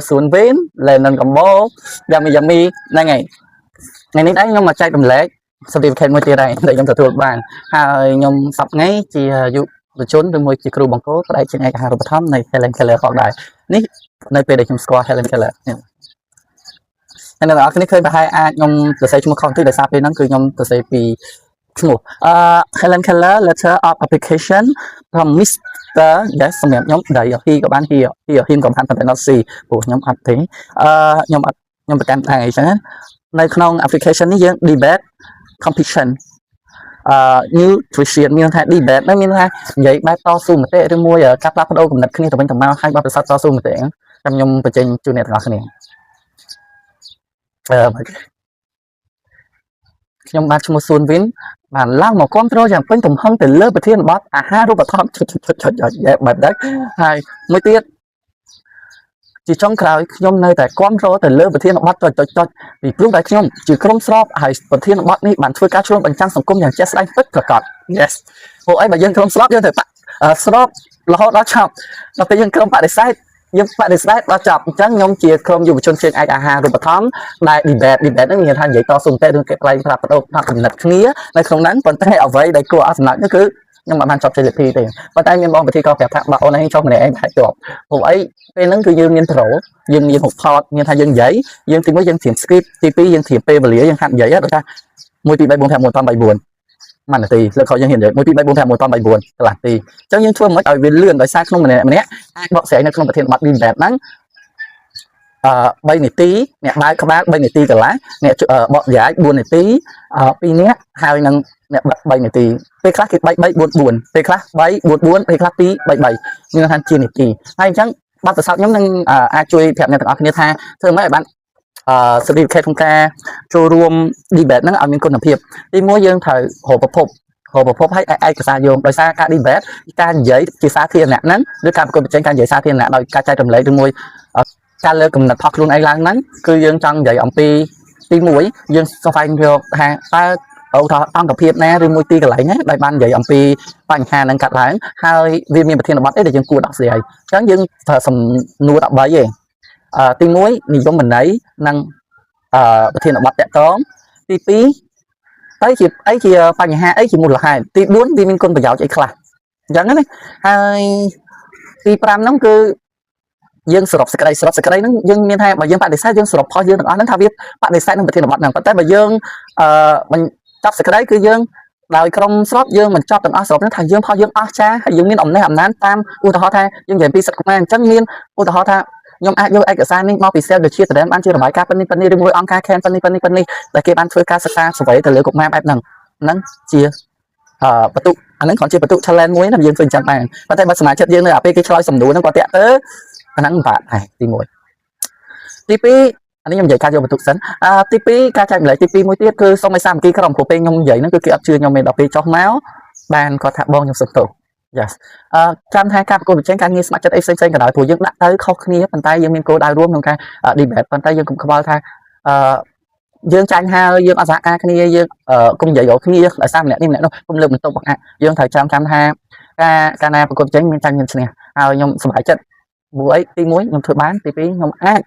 សួនវីនលែនកំបោយ៉ាមីយ៉ាមីហ្នឹងហើយថ្ងៃនេះដែរខ្ញុំមកចែករំលែក certificate មួយទៀតដែរដែលខ្ញុំទទួលបានហើយខ្ញុំសប្ថ្ងៃជាយុវជនឬមួយជាគ្រូបង្គោលផ្នែកជាឯកអាហារូបត្ថម្ភនៃ Helen Keller ផងដែរនេះនៅពេលដែលខ្ញុំស្គាល់ Helen Keller នេះហើយអ្នកនរគ្នាឃើញប្រហែលអាចខ្ញុំសរសេរឈ្មោះខុសបន្តិចដោយសារពេលហ្នឹងគឺខ្ញុំសរសេរពីឈ្មោះHelen Keller letter of application from Mr. Yes សម្រាប់ខ្ញុំដី he ក៏បាន he he him ក៏បានប៉ុន្តែ not she ព្រោះខ្ញុំអត់ទេខ្ញុំអត់ខ្ញុំប្រកាន់ថាអីចឹងណានៅក្នុង application នេះយើង debate competition nutrition មានថា debate ហ្នឹងមានថានិយាយបែបតស៊ូមតិឬមួយការផ្លាស់ប្ដូរគំនិតគ្នាទៅវិញទៅមកហើយបទពិសោធន៍តស៊ូមតិហ្នឹងចាំខ្ញុំបញ្ចេញជូនអ្នកទាំងអស់គ្នាខ្ញុំបាទឈ្មោះសួនវិនបានឡើងមកគ្រប់គ្រងយ៉ាងពេញទំហឹងទៅលើប្រធានបទអាហារូបត្ថម្ភឈុតឈុតឈុតឈុតបែបហ្នឹងហើយមួយទៀតជាចុងក្រោយខ្ញុំនៅតែគ្រប់គ្រងទៅលើប្រធានបទចុចចុចចុចពីព្រោះតែខ្ញុំជាក្រុមស្របហើយប្រធានបទនេះបានធ្វើការឆ្លុះបញ្ចាំងសង្គមយ៉ាងជាក់ស្ដែងពិតប្រាកដ Yes ព្រោះអីបើយើងក្រុមស្របយើងត្រូវបាក់ស្របរហូតដល់ឆប់ដល់ពេលយើងក្រុមបដិសេធយើងបដិសេធដល់ចប់អញ្ចឹងខ្ញុំជាក្រុមយុវជនជើងឯកអាហារូបត្ថម្ភដែល debate debate ហ្នឹងមានថានិយាយតស៊ូមតិរឿងគេផ្លែងប្រាប់បដូរផ្នត់កំណត់គ្នានៅក្នុងហ្នឹងប៉ុន្តែអ្វីដែលគួរឲ្យសំណើចនោះគឺខ្ញុំមិនបានចប់ជ័យលាភីទេប៉ុន្តែមានបងពិធីក៏ប្រាប់ថាបើអូនឯងចុះម្នាក់ឯងប្រហែលជាប់ព្រោះអីពេលហ្នឹងគឺយើងមានប្រូយើងមានរូបថតមានថាយើងនិយាយយើងទីមួយយើងត្រៀម script ទីពីរយើងត្រៀមពេលវេលាយើងហាត់និយាយដូចថា1 2 3 4 5 6 7 8 9មួយនាទីលើកក្រោយយើងហ៊ាននិយាយ1 2 3 4 5 6 7 8 9កន្លះទីអញ្ចឹងយើងធ្វើមិនឲ្យវាលឿនដោយសារក្នុងម្នាក់ម្នាក់អាចបកស្រាយនៅក្នុងប្រធានបទ debate ហ្នឹង3នាទីអ្នកបើកក្បាល3នាទីកន្លះអ្នកបកយាយ4នាទី2នាក់ហើយនឹងអ្នកបិទ3នាទីពេលខ្លះគេ3 3 4 4ពេលខ្លះ3 4 4ពេលខ្លះ2 3 3មានន័យថាជានាទីហើយអញ្ចឹង បទពិសោធន៍ខ្ញុំនឹងអាចជួយប្រាប់អ្នកទាំងអស់គ្នាថាធ្វើម៉េចឲ្យបានcertificate ក្នុងការចូលរួម debate ហ្នឹងឲ្យមានគុណភាពទីមួយយើងត្រូវរកប្រភពរកប្រភពឲ្យឯកសារយោងដោយសារការ debate ការនិយាយជាសាធារណៈហ្នឹងឬការប្រកួតប្រជែងការនិយាយសាធារណៈដោយការចែករំលែកឬមួយការលើកកំណត់ផុសខ្លួនឯងឡើងហ្នឹងគឺយើងចង់និយាយអំពីទី1យើងស្វែងរកថាតើឧទាហរណ៍អង្គភាពណាឬមួយទីកន្លែងណាដែលបាននិយាយអំពីបញ្ហាហ្នឹងកាត់ឡើងហើយវាមានប្រធានបទអីដែលយើងគួរដោះស្រាយអញ្ចឹងយើងត្រូវសំណួរ13ឯងទី1និយមន័យនិងប្រធានបទតាក់ទងទី2ទៅជាអីជាបញ្ហាអីជាមូលហេតុទី4វាមានគុណប្រយោជន៍អីខ្លះអញ្ចឹងណាហើយទី5ហ្នឹងគឺយើងសរុបសេចក្តីសរុបសេចក្តីហ្នឹងយើងមានថាបើយើងបដិសេធយើងសរុបផុសយើងទាំងអស់ហ្នឹងថាវាបដិសេធនឹងប្រធានបទហ្នឹងប៉ុន្តែបើយើងបញ្ចប់សេចក្តីគឺយើងដោយក្រុមស្របយើងមិនចប់ទាំងអស់សរុបហ្នឹងថាយើងផុសយើងអស់ចាហើយយើងមានអំណះអំណាងតាមឧទាហរណ៍ថាយើងនិយាយពីសិទ្ធិកុមារអញ្ចឹងមានឧទាហរណ៍ថាខ្ញុំអាចយកឯកសារនេះមកពី Save the Children បានជារបាយការណ៍ប៉ុណ្នេះប៉ុណ្នេះឬមួយអង្គការ CAN ប៉ុណ្នេះប៉ុណ្នេះប៉ុណ្នេះដែលគេបានធ្វើការសិក្សាស្វែងទៅលើកុមារបែបហ្នឹងហ្នឹងជាបន្ទុកអាហ្នឹងគ្រាន់ជាបន្ទុក challenge មួយណាយើងធ្វើអញ្ចឹងបានប៉ុន្តែបើសមាជិកយើងនៅអាពេលគេឆ្លើយសំណួរហ្នឹងគាត់តាក់ទៅអាហ្នឹងពិបាកដែរទី1ទី2អានេះខ្ញុំនិយាយការយកបន្ទុកសិនទី2ការចែករំលែកទី2មួយទៀតគឺសូមឲ្យសាមគ្គីក្រុមព្រោះពេលខ្ញុំនិយាយហ្នឹងគឺគេអត់ជឿខ្ញុំទេដល់ពេលចុះមកបានគាត់ថាបងខ្ញុំសុំទោស Yes ចាំថាការប្រកួតប្រជែងការងារស្ម័គ្រចិត្តអីផ្សេងៗក៏ដោយព្រោះយើងដាក់ទៅខុសគ្នាប៉ុន្តែយើងមានគោលដៅរួមក្នុងការ debate ប៉ុន្តែយើងកុំខ្វល់ថាយើងចាញ់ហើយយើងអត់សហការគ្នាយើងកុំនិយាយរកគ្នាដោយសារម្នាក់នេះម្នាក់នោះកុំលើកបន្ទប់បង្អាក់យើងត្រូវចាំចាំថាការកាលណាប្រកួតប្រជែងមានចាញ់មានឈ្នះហើយខ្ញុំសប្បាយចិត្តព្រោះអីទី1ខ្ញុំធ្វើបានទី2ខ្ញុំអាច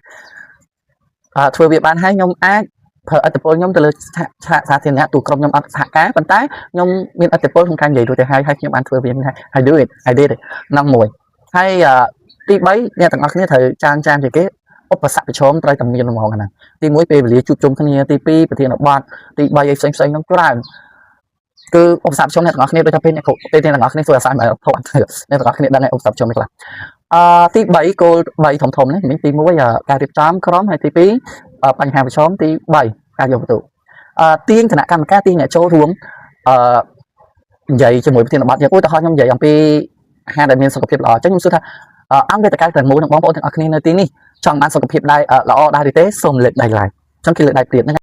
ធ្វើវាបានហើយខ្ញុំអាចប្រើឥទ្ធិពលខ្ញុំទៅលើឆាកសាធារណៈទូក្រុមខ្ញុំអត់សហការប៉ុន្តែខ្ញុំមានឥទ្ធិពលក្នុងការនិយាយរួចទៅហើយហើយខ្ញុំបានធ្វើវាថា I do it, I did it ហ្នឹងមួយហើយទី3អ្នកទាំងអស់គ្នាត្រូវចាងចាមជាគេឧបសគ្គប្រឈមត្រូវតែមានហ្មងហ្នឹងទី1ពេលវេលាជួបជុំគ្នាទី2ប្រធានបទទី3អីផ្សេងផ្សេងហ្នឹងច្រើនគឺឧបសគ្គប្រឈមអ្នកទាំងអស់គ្នាដូចថាពេលអ្នកពេលអ្នកទាំងអស់គ្នាធ្វើអាសាញធំអ្នកទាំងអស់គ្នាដឹងឧបសគ្គប្រឈមនេះខ្លះទី3គោល3ធំធំនេះមិញទី1ការរៀបចំក្រុមហើយទី2បញ្ហាប្រឈមទី3ការយកបន្ទុកទាញគណៈកម្មការទាញអ្នកចូលរួមនិយាយជាមួយប្រធានបទយើងឧទាហរណ៍ខ្ញុំនិយាយអំពីអាហារដែលមានសុខភាពល្អអញ្ចឹងខ្ញុំសួរថាអង្គវេទិកាទាំងមូលនឹងបងប្អូនទាំងអស់គ្នានៅទីនេះចង់បានសុខភាពដែរល្អដែរឬទេសូមលើកដៃឡើងអញ្ចឹងគេលើកដៃព្រាបហ្នឹង។